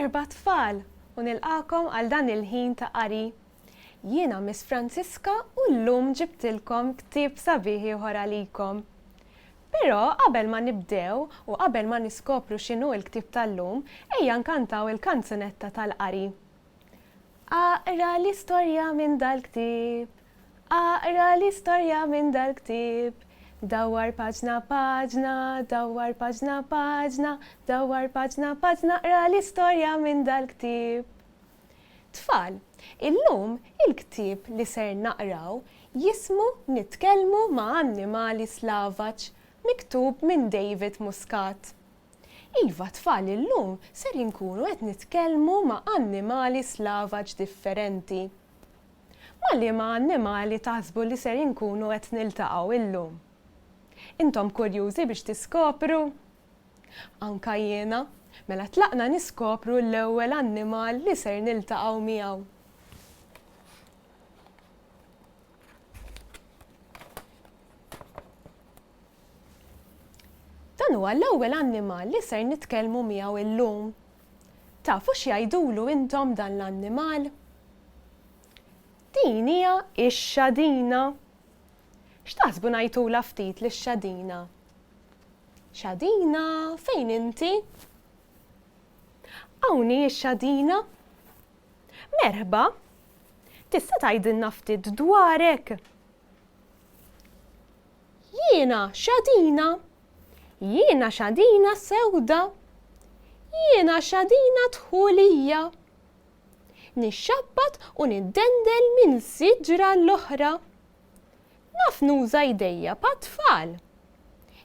Merħba tfal u nilqagħkom għal dan il-ħin ta' qari. Jiena Miss Franziska u llum ġibtilkom ktieb sabiħ ieħor għalikom. Però qabel ma nibdew u qabel ma niskopru x'inhu l-ktieb tal-lum, ejja nkantaw il-kanzunetta tal-qari. Aqra l-istorja minn dal-ktieb, aqra l-istorja minn dal-ktieb, dawwar paġna paġna, dawwar paġna paġna, dawwar paġna paġna aqra l-istorja minn dal-ktieb. Tfal, illum il-ktieb li ser naqraw jismu Nitkellmu ma' Annimali Slavaġ miktub minn David Muscat. Iva tfal illum ser inkunu qed nitkellmu ma' annimali slavaġ differenti. Ma' liema annimali taħsbu li ser inkunu qed niltaqgħu illum? Intom kurjużi biex tiskopru? Anka jiena. Mela tlaqna niskopru l-ewwel annimal li ser niltaqgħu miegħu. Dan huwa l-ewwel annimal li ser nitkellmu miegħu illum. Tafu x'jgħidulu intom dan l-annimal? Din hija x-xadina. X'taħsbu ngħidulha ftit lix-xadina? Xadina, fejn inti? Hawn hi x-xadina. Merħba! Tista' tgħidilna ftit dwarek? Jiena xadina. Jiena xadina sewda. Jiena xadina dħulija. Nixxabbat u niddendel minn siġra l-oħra. Naf nuża jdejja bħat-tfal.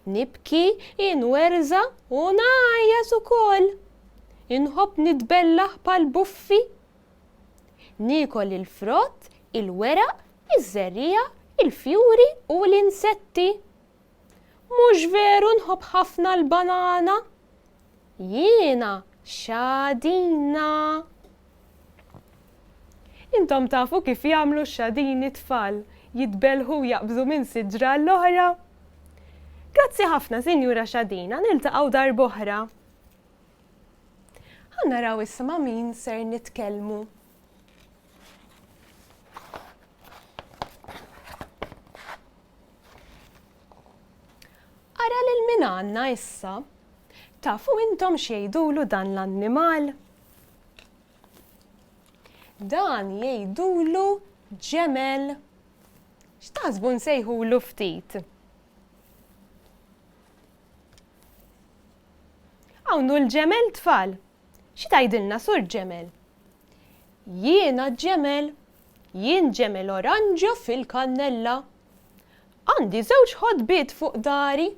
Nibki, inwerża u ngħajjat ukoll. Inħobb nitbellaħ bħall-buffi. Niekol il-frott, il-weraq, iż-żerriegħa, il-fjuri u l-insetti. Mhux veru nħobb ħafna l-banana? Jiena xadina. Intom tafu kif jagħmlu x-xadini t-tfal, jitbellħu u jaqbżu minn siġra għall-oħra? Grazzi ħafna, Sinjura Xadina, niltaqgħu darb'oħra. Ħa naraw issa ma' min ser nitkellmu. Ara lil min għandna issa. Tafu intom x'jgħidulu dan l-annimal? Dan jgħidulu ġemel. X'taħsbu nsejħulu ftit? Hawn hu l-ġemel tfal. Xi tgħidilna sur ġemel? Jiena ġemel. Jien ġemel oranġjo fil-kannella. Għandi żewġ ħotbiet fuq dari.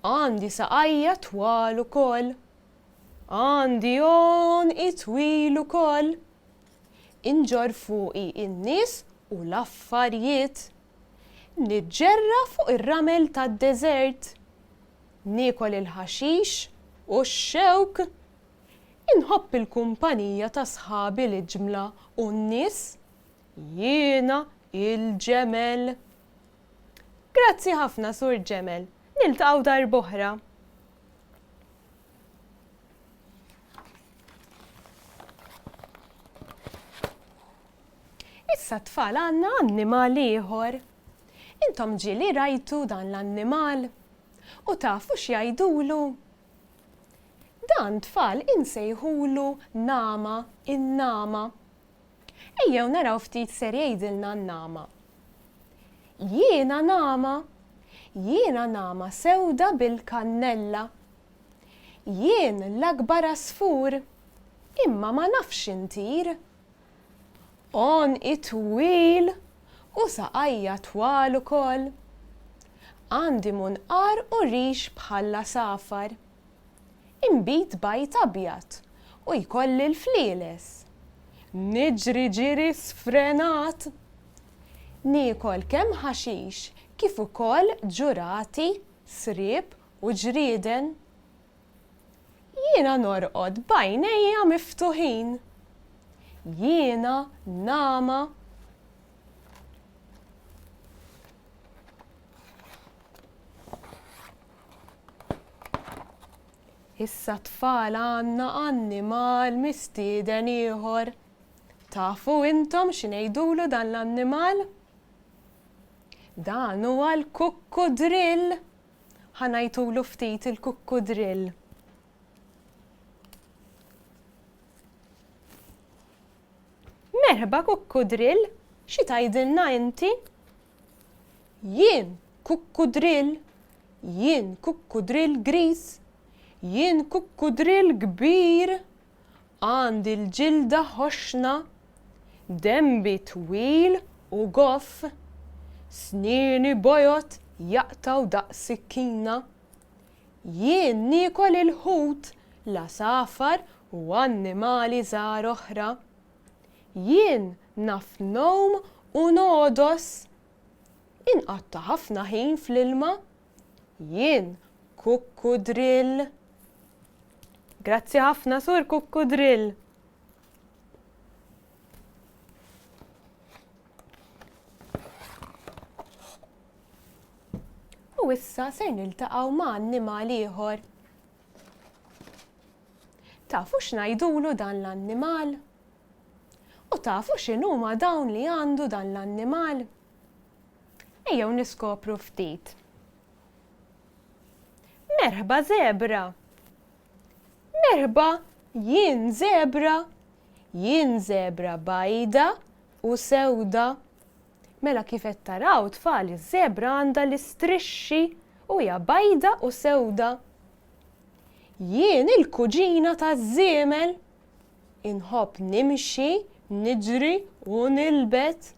Għandi saqajja twal ukoll. Għandi għonqi twil ukoll. Inġorr fuqi n-nies u l-affarjiet. Niġġerra fuq ir-ramel tad-deżert. Niekol il-ħaxix u x-xewk. Inħobb il-kumpanija ta' sħabi l-iġmla u n-nies. Jiena il-ġemel. Grazzi ħafna, Sur Ġemel. Niltaqgħu darb'oħra. Issa tfal għandna annimal ieħor. Intom ġieli rajtu dan l-annimal? U tafu x'jgħidulu? Dan tfal insejħulu nagħma, in-nagħma. Ejjew naraw ftit ser jgħidilna n-nagħma. Jiena nagħma. Jiena nagħma sewda bil-kannella. Jien l-akbar għasfur, imma ma nafx intir. Għonqi twil u saqajja twal ukoll. Għandi munqar u rix bħall-għasafar. Inbid bajd abjad u jkolli l-flieles. Niġri ġiri sfrenat. Niekol kemm ħaxix kif ukoll ġurati, sriep u ġrieden. Jiena norqod b'għajnejja miftuħin. Jiena nagħma. Issa tfal għandna annimal mistieden ieħor. Tafu intom xi ngħidulu dan l-annimal? Dan huwa l-kukkudrill! Ħa ngħajtulu ftit il-kukkudrill. Merħba kukkudrill, xi tgħidilna inti? Jien kukkudrill, jien kukkudrill griż, jien kukkudrill kbir, għandi l-ġilda ħoxna, denbi twil u goff, snieni bojod jaqtgħu daqs sikkina. Jien niekol il-ħut, l-għasafar u annimali żgħar oħra. Jien naf ngħum u nogħdos. Inqatta' ħafna ħin fl-ilma. Jien kukkudrill. Grazzi ħafna Sur Kukkudrill. U issa ser niltaqgħu ma' annimal ieħor. Tafu x'ngħidulu dan l-annimal? U tafu x'inhuma dawn li għandu dan l-annimal? Ejjew niskopru ftit. Merħba żebra! Merħba, jien żebra! Jien żebra bajda u sewda. Mela kif qed taraw tfal iż-żebra għandha l-istrixxi u hija bajda u sewda. Jien il-kuġina taż-żiemel. Inħobb nimxi, niġri u nilbet.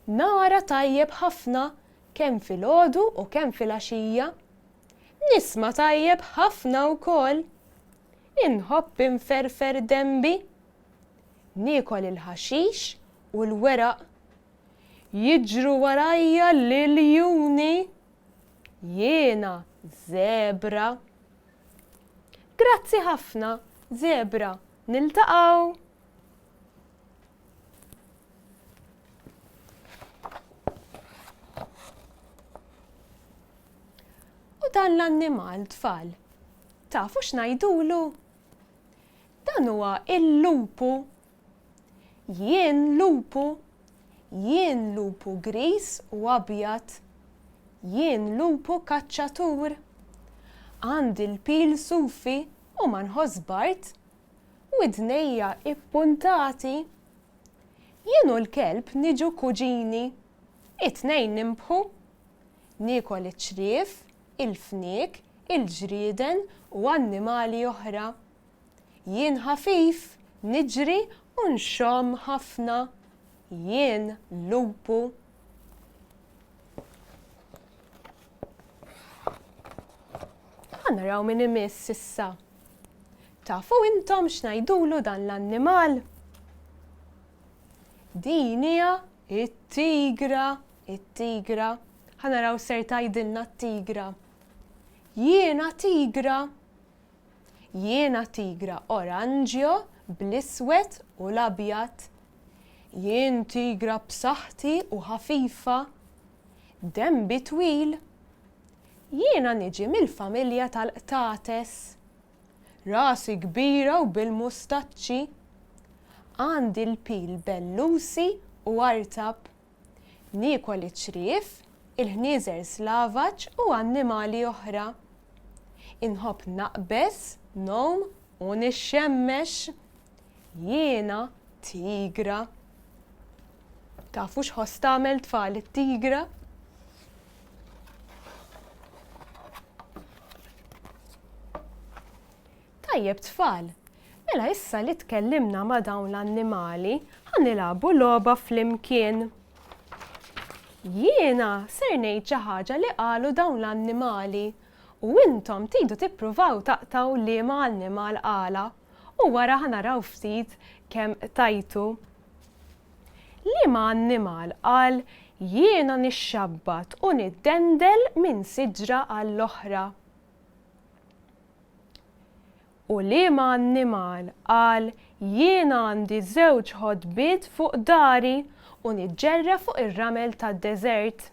Nara tajjeb ħafna kemm filgħodu u kemm filgħaxija. Nisma' tajjeb ħafna wkoll. Inħobb inferfer denbi. Niekol il-ħaxix u l-weraq. Jiġru warajja l-iljuni. Jiena żebra. Grazzi ħafna, żebra. Niltaqgħu! U dan l-annimal, tfal, tafu x'ngħidulu? Dan huwa il-lupu. Jien lupu. Jien lupu griż u abjad. Jien lupu kaċċatur. Għandi l-pil sufi u ma nħoss bard. Widnejja ippuntati. Jien u l-kelb niġu kuġini. It-tnejn ninbħu. Niekol iċ-ċriev, il-fniek, il-ġrieden u annimali oħra. Jien ħafif, niġri u nxomm ħafna. Jien lupu. Ħa naraw min imiss issa. Tafu intom x'ngħidulu dan l-annimal? Din hija it-tigra, it-tigra. Ħa naraw ser tgħidilna t-tigra. Jiena tigra. Jiena tigra oranġjo bl-iswed u l-abjad. Jien tigra b'saħħti u ħafifa. Denbi twil. Jiena niġi mill-familja tal-qtates. Rasi kbira u bil-mustaċċi. Għandi l-pil bellusi u artab. Niekol iċ-ċriev, il-ħnieżer slavaġ u annimali oħra. Inħobb naqbeż, ngħum u nixxemmex. Jiena tigra. Tafu x'ħoss tagħmel tfal it-tigra? Tajjeb tfal, mela issa li tkellimna ma' dawn l-annimali, ħa nilagħbu logħba flimkien. Jiena ser ngħid xi ħaġa li qalu dawn l-annimali u intom tridu tippruvaw taqtgħu liema annimal qalha u wara ħa naraw ftit kemm qtajtu. Liema annimal qal jiena nixxabbat u niddendel minn siġra għall-oħra? U liema annimal qal jiena għandi żewġ ħotbiet fuq dari u niġġerra fuq ir-ramel tad-deżert?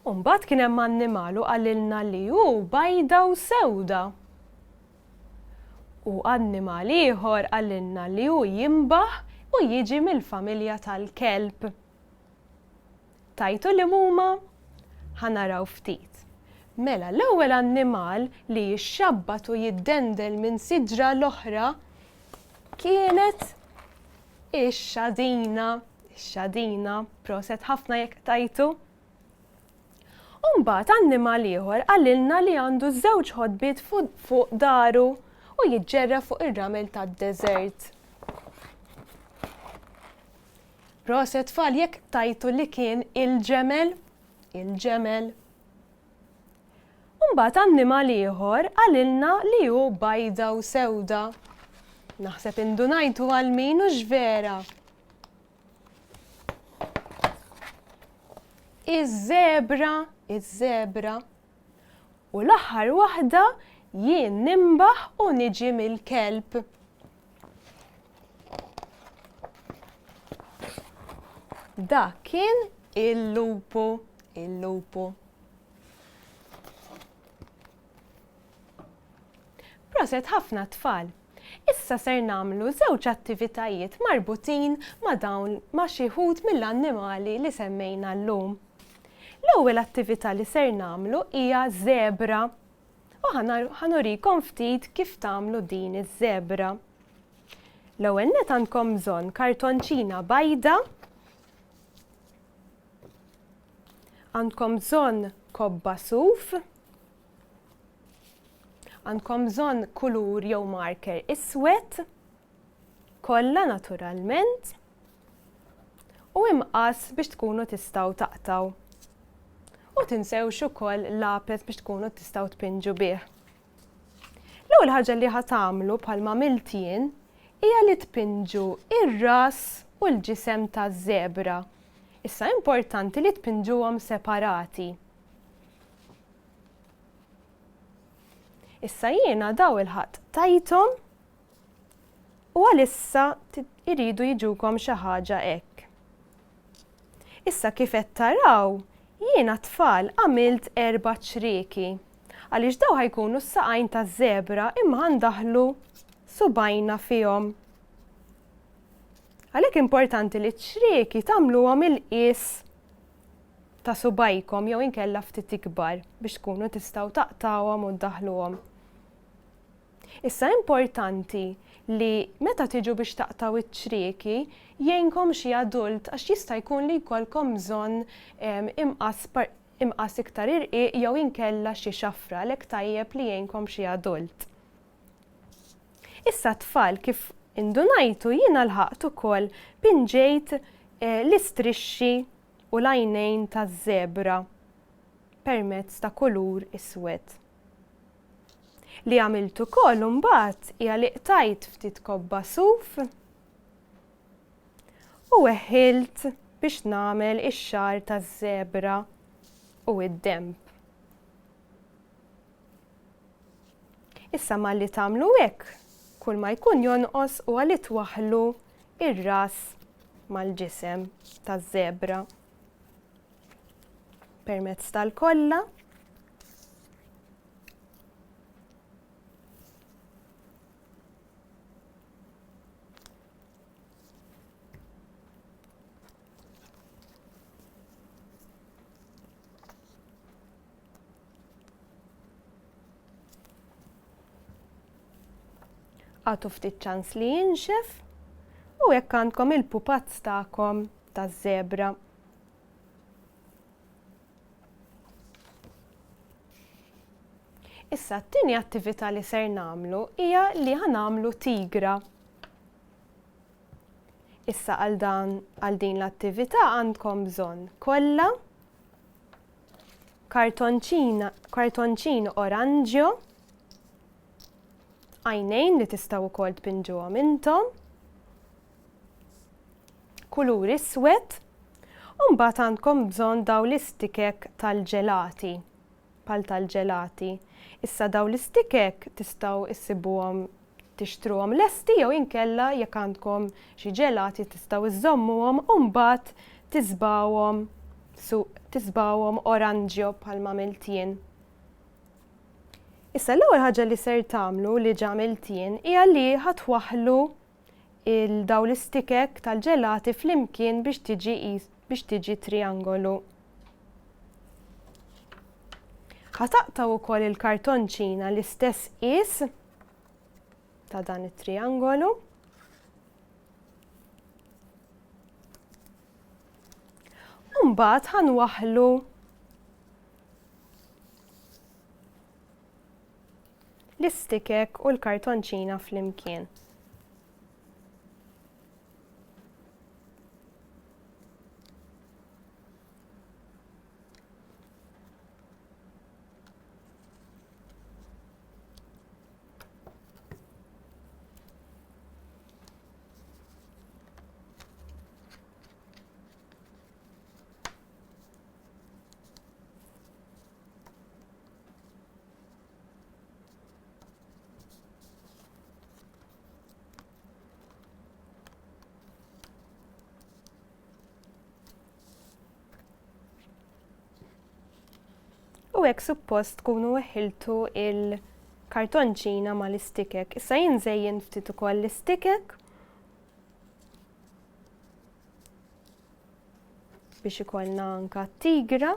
U mbagħad kien hemm annimal u qalilna li hu bajda u sewda. U annimal ieħor qalilna li hu jinbaħ u jiġi mill-familja tal-kelb. Tajtu li huma? Ħa naraw ftit. Mela l-ewwel annimal li jixxabbat u jiddendel minn siġra l-oħra kienet ix-xadina. Ix-xadina, proset ħafna jekk tajtu. U mbagħad annimal ieħor qalilna li għandu żewġ ħotbiet fuq daru u jiġġerra fuq ir-ramel tad-deżert. Proset tfal jekk tajtu li kien il-ġemel, il-ġemel. U mbagħad annimal ieħor qalilna li hu bajda u sewda. Naħseb indunajtu għal min hux vera. Iż-żebra, iż-żebra. U l-aħħar waħda jien nimbaħ u niġi mill-kelb. Dak kien il-lupu, il-lupu. Proset ħafna tfal. Issa ser nagħmlu żewġ attivitajiet marbutin ma' dawn ma' xi wħud mill-annimali li semmejna llum. L-ewwel attività li ser nagħmlu hija żebra u ħa nurikom ftit kif tagħmlu din iż-żebra. L-ewwel nett għandkom bżonn kartonċina bajda, għandkom bżonn kobba suf, Għandkom bżonn kulur jew marker iswed, kolla naturalment, u imqass biex tkunu tistgħu taqtgħu. U tinsewx ukoll lapes biex tkunu tistgħu tpinġu bih. L-ewwel ħaġa li ħa tagħmlu bħalma għamilt jien hija li tpinġu ir-ras u l-ġisem taż-żebra. Issa importanti li tpinġuhom separati. Issa jiena daw il-ħadd tajthom u għalissa iridu jiġukom xi ħaġa hekk. Issa kif qed taraw, jiena tfal għamilt erba' ċrieki. Għaliex daw ħajkunu s-saqajn taż-żebra imma ħandaħlu subajna fihom. Għalhekk importanti li ċ-ċrieki tagħmluhom il-qies ta' subgħajkom jew inkella ftit ikbar biex tkunu tistgħu taqtgħuhom u ddaħħluhom. Issa importanti li meta tiġu biex taqtgħu ċ-ċrieki jgħinkom xi adult għax jista' jkun li jkollkom bżonn imqass imqass iktar irqiq jew inkella xi xafra għalhekk tajjeb li jgħinkom xi adult. Issa tfal kif indunajtu jiena lħaqt ukoll pinġejt l-istrixxi u l-għajnejn taż-żebra permezz ta' kulur iswed. Li għamilt ukoll imbagħad hija li qtajt ftit kobba suf u weħħilt biex nagħmel ix-xagħar taż-żebra u d-denb. Issa malli tagħmlu hekk, kull ma jkun jonqos huwa li twaħħlu ir-ras mal-ġisem taż-żebra permezz tal-kolla. Għatu ftit ċans li jinxef u hekk għandkom il-pupazz tagħkom taż-żebra. Issa t-tieni attività li ser nagħmlu hija li ħa nagħmlu tigra. Issa għal dan għal din l-attività għandkom bżonn kolla, kartonċina, kartonċin oranġjo, għajnejn li tistgħu wkoll tpinġuhom intom, kulur iswed, u mbagħad għandkom bżonn dawn l-istikek tal-ġelati, pal tal-ġelati. Issa dawn l-istikek tistgħu issibuhom tixtruhom lesti jew inkella jekk għandkom xi ġelati tistgħu iżżommuhom u mbagħad tiżbgħuhom su. tisbgħuhom oranġjo bħalma għamilt jien. Issa l-ewwel ħaġa li ser tagħmlu li ġa għamilt jien hija li ħa twaħħlu il dawn l-istikek tal-ġelati flimkien biex tiġi biex tiġi triangolu. Ħa taqtgħu wkoll il-kartonċina l-istess qies ta' dan it-triangolu. U mbagħad ħa nwaħħlu l-istikek u l-kartonċina flimkien. U hekk suppost tkunu weħiltu il-kartonċina mal-istikek. Issa jien żejjin ftit ukoll l-istikek biex ikollna anka tigra.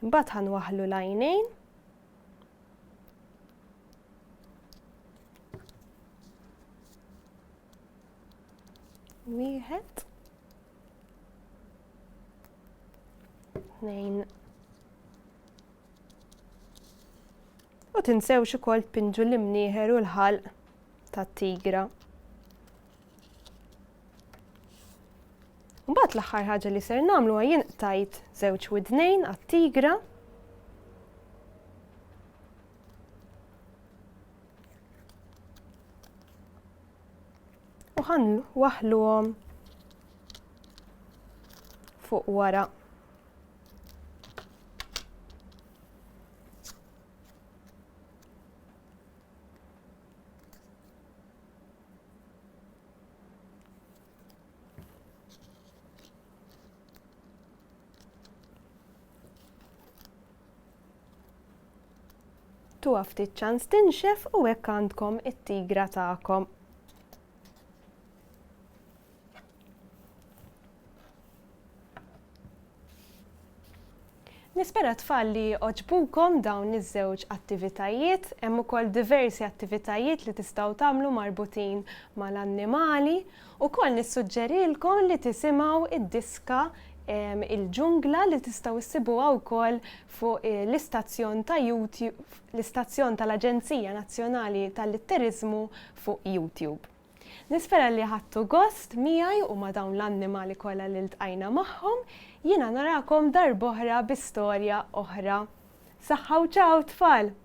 Imbagħad ħanwaħlu l-għajnejn. Wieħed. Tnejn. U tinsewx ukoll tpinġu l-imnieħer u l-ħalq tat-tigra. Mbagħad l-aħħar ħaġa li ser nagħmlu jien qtajt żewġ widnejn għat-tigra. U ħan waħluhom fuq wara. Tuha ftit ċans tinxef u hekk għandkom it-tigra tagħkom. Nispera tfal li għoġbukom dawn iż-żewġ attivitajiet. Hemm ukoll diversi attivitajiet li tistgħu tagħmlu marbutin mal-annimali. Ukoll nissuġġerilkom li tisimgħu id-diska Il-Ġungla li tistgħu issibuha wkoll fuq l-istazzjon ta' YouTube, l-istazzjon tal-Aġenzija Nazzjonali tal-Litteriżmu fuq YouTube. Nispera li ħadtu gost miegħi u ma' dawn l-annimali kollha li ltqajna magħhom. Jiena narakom darb'oħra bi storja oħra. Saħħa u ċaw tfal!